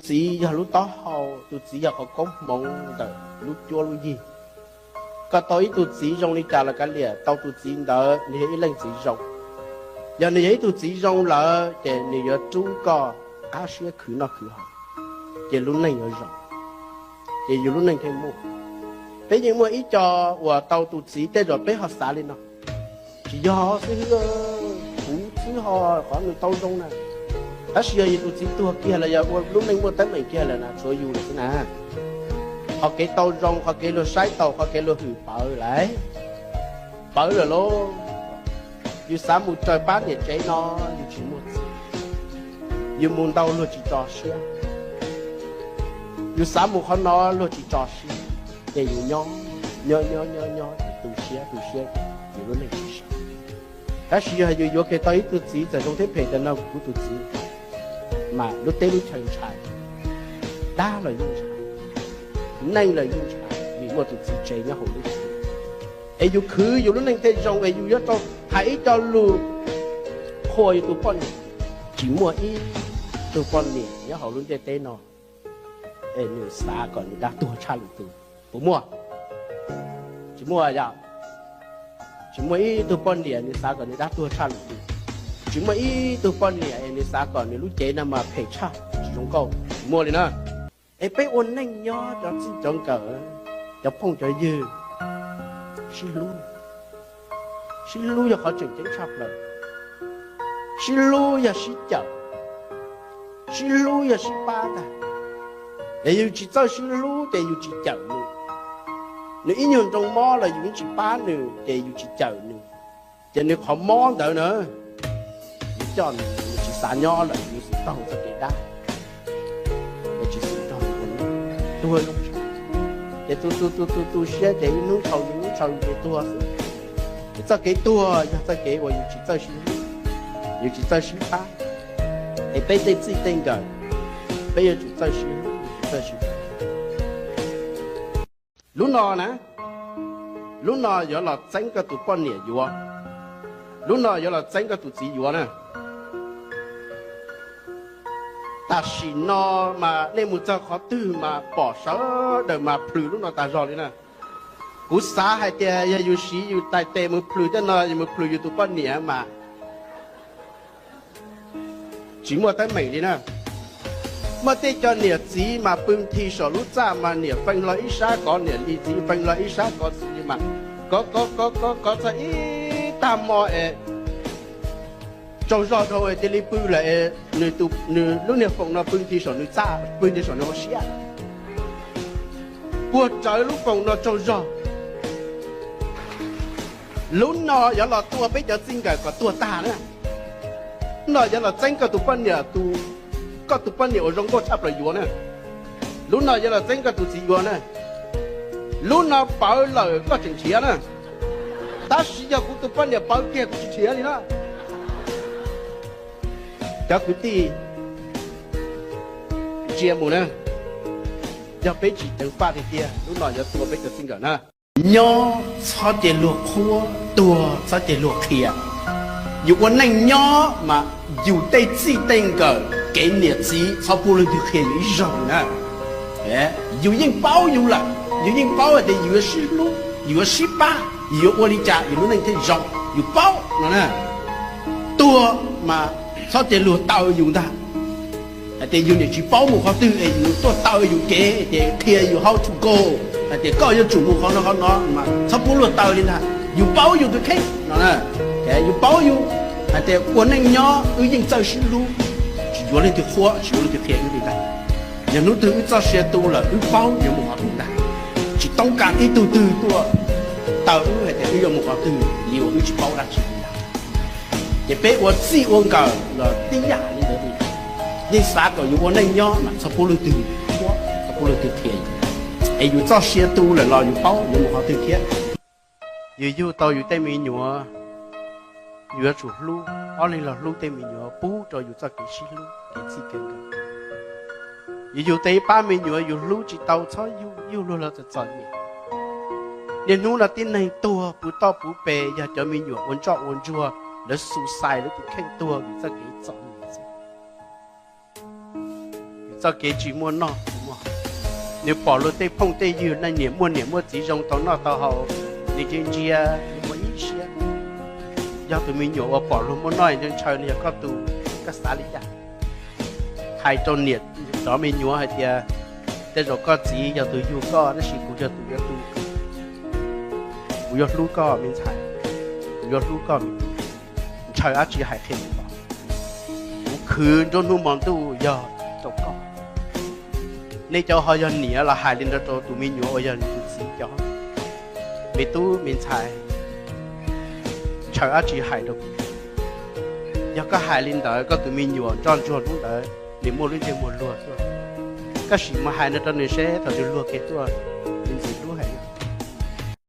Txiv yog lub taub hau, tus txiv yog qhov koob hmoov ntawm lub cuab lub yig. Koj tau ib tug txiv zoo li cas los kav liam, tau tus txiv ntawd nws yog ib leej txiv zoo. Yog nws yog ib tug txiv zoo lawm ces nws yuav rub koj qab siab khwv noj khwv haus, ces lub neej yuav zoo, ces yus lub neej thiaj muaj. Peb yeej muaj ib co uas tau tus txiv tej zaum peb ho xav li no, tsis yog xib hwb, kuv xwb ho qhov nws tau zoo na. Tab sis yog yus tus txiv tuag kiag los yog ua lub neej muaj teeb meem kiag lawm na, tshuav yus lawm xwb na. Qhov kev tau zoo, qhov kev luag saib taus, qhov kev luag hwm pawv lawm, pawv lawm lauj. Yus xav mus raws pab niam tsev no, yus tsis muaj txiv, yus mus ntau luag tsis tso siab. Yus xav mus qhov no luag tsis tso siab, ces yus nyob nyob nyob nyob nyob tu siab tu siab, yus lub neej tsis zoo. Tab sis yog yus yuav kiag tau ib tug txiv txawm zoo thiab phem tas no kuv tus txiv, mas lub teb lub chaw ntshai, dab los yeej ntshai, neej los yeej ntshai, vim muaj tus txiv tsev nyob hauv lub. Es yus khwv yus lub neej thiaj zoo, es yus yuav tau hais ib co lus qhuas yus tus poj niam. Tsis muaj ib tug poj niam nyob hauv lub ntiaj teb no es nws xav kom nws dab tuag tshaj lwm tus, puas muaj? Tsis muaj yom. Tsis muaj ib tug poj niam nws xav kom nws dab tuag tshaj lwm tus. Tsis muaj ib tug poj niam es nws xav kom nws lub cev no mas phem tshaj, tsis zoo nkauj, tsis muaj li na. Es peb ua neej nyob cov txij cov nkawm, cov phooj cov ywg, sib hlub. Sib hlub yog qhov tseem ceeb tshaj plaws. Sib hlub yog sib cawm, sib hlub yog sib pab ntag. Es yus tsis txawj sib hlub ces yus tsis cawm nws. Nws ib nyuag nroo mob los yus yeej tsis pab nws ces yus tsis cawm nws. Ces nws qhov mob ntawd na, yus coj nws, nws tsis xav nyob lawm, yus xav taug txoj kev dab, es tsis xav taug, tuag. Ces tu tu tu tu tu siab ces ib hnub tshau ib hnub tshau ces tuag xwb. Ces txoj kev tuag yog txoj kev uas yus tsis txawj sib hlub, yus tsis txawj sib pab. Es peb tej txij tej nkawm, peb yuav tsum txawj sib hlub, yuav tsum txawj sib pab. Lub no na, lub no yuav los txeeb koj tus poj niam yuav, lub no yuav los txeeb koj tus txiv yuav na. Tam sim no mas nej mus txog qhov twg mas pom sawv daws mas plhws lub no tag zog li na. Kuv xav hais tias yog yus siv yus tais tes mus plhws tej no, yus mus plhws yus tus poj niam mas tsis muaj teeb meem li na. Muaj tej cov niam txiv mas pw nthi saum lub txaj mas niam feej hlo ib sab kov, niam li txiv feej hlo ib sab kov, txiv li mas kov kov kov kov kov txog ib tag hmo es tsaug zog dhau es cia li pw lawm es nws lub niag foom no pw nthi saum nws txaj, pw nthi saum nws hauv siab, puag rawv lub foom no tsaug zog. Lub no yuav los tua peb cov txij nkawm kom tuag tag na. Lub no yuav los txeeb koj tus poj niam, koj tus poj niam uas zoo nkauj tshaj plaws yuav na. Lub no yuav los txeeb koj tus txiv yuav na. Lub no pawv lawm koj tseem nrhiav na. Tab sis yog kuv tus poj niam pawv kiag kuv tsis nrhiav li na. Cov kwv tij, ntsia mus na, yog peb tsis ceev faj tiag tiag lub no yuav tua peb cov txij nkawm na. Nyob txhob cia luag qhuab, tuag txhob cia luag qhia. Yus ua neej nyob mas yus tej txij tej nkawm kev niam txiv txhob pub leej twg qhia yus ib zaug na. Yus yeej paub yus lawm, yus yeej paub hais tias yus yuav sib hlub, yus yuav sib pab, yus yuav ua li cas yus lub neej thiaj zoo, yus paub no na. Tuag mas txhob cia luag taw yus ntag. Hais tias yus niam tsis paub mus qhov twg es yus tuaj taw yus kev ces qhia yus how to go, hais tias koj yuav tsum mus qhov no qhov no mas txhob pub luag taw li ntag. Yus paub yus tus kheej no, yus paub yus hais tias ua neej nyob wb yeej txawj sib hlub, tsis yuav leej twg qhuab, tsis yuav leej twg qhia wb li ntag. Yog hnub twg wb txoj sia tu lawm wb paub yuav mus qhov twg ntag. Tsis toob kas ib tug twg tuaj taw wb hais tias wb yuav mus qhov twg li uas wb tsis paub dab tsi li ntag. Ces peb ua txij ua nkawm los tib yam li ntawd li. Yeej xav kom yus ua neej nyob mas txhob pub leej twg qhuab, txhob pub leej twg qhia yus. Es yus txoj sia tu lawm los yus paub yuav mus qhov twg thiab. Yus yug tau yus tej me nyuam, yus yuav tsum hlub, ob leeg los hlub tej me nyuam pub rau yus txoj kev sib hlub kev txij kev nkawm. Yus yug tau ib pab me nyuam yus hlub tsis tau txhob yug, yug luag los txom txom nyem. Niaj hnub no tib neeg tuag puv toj puv pes yog cov me nyuam ua ntsoj ua ntsuag, lawv suicide lawv tus kheej tuag vim txoj kev txom nyem xwb. txoj kev tsis muaj noj tsis muaj haus. Nws pom luag tej phooj tej ywg neeg niam muaj niam muaj txiv zoo tau noj tau haus, nws ntsia ntsia nws ua ib siab. Yog tus me nyuam uas pom luag muaj noj ntshaw ntshaw no yog koj tus, koj xav li cas? Hais rau niam cov me nyuam hais tias, tej zaum koj txiv yog tus yug koj tab sis kuv yog tus yuav tu, kuv yuav hlub koj me ntxhais, kuv yuav hlub koj me tub. Ntshaw dab tsi hais qhia kuv los, kuv khwv nruab hnub hmo ntuj yog rau koj. Nej cov ho yog niam los hais li ntawd rau tus me nyuam uas yog nws tus txiv cov, me tub me ntxhais, ntshaw dab tsi hais rau kuv. Yog koj hais li ntawd koj tus me nyuam ntsoj ntsuag hnub ntawd nws muaj lub ntsej muag luag tuaj, koj sim mus hais no rau nws seb thaum nws luag kiag tuaj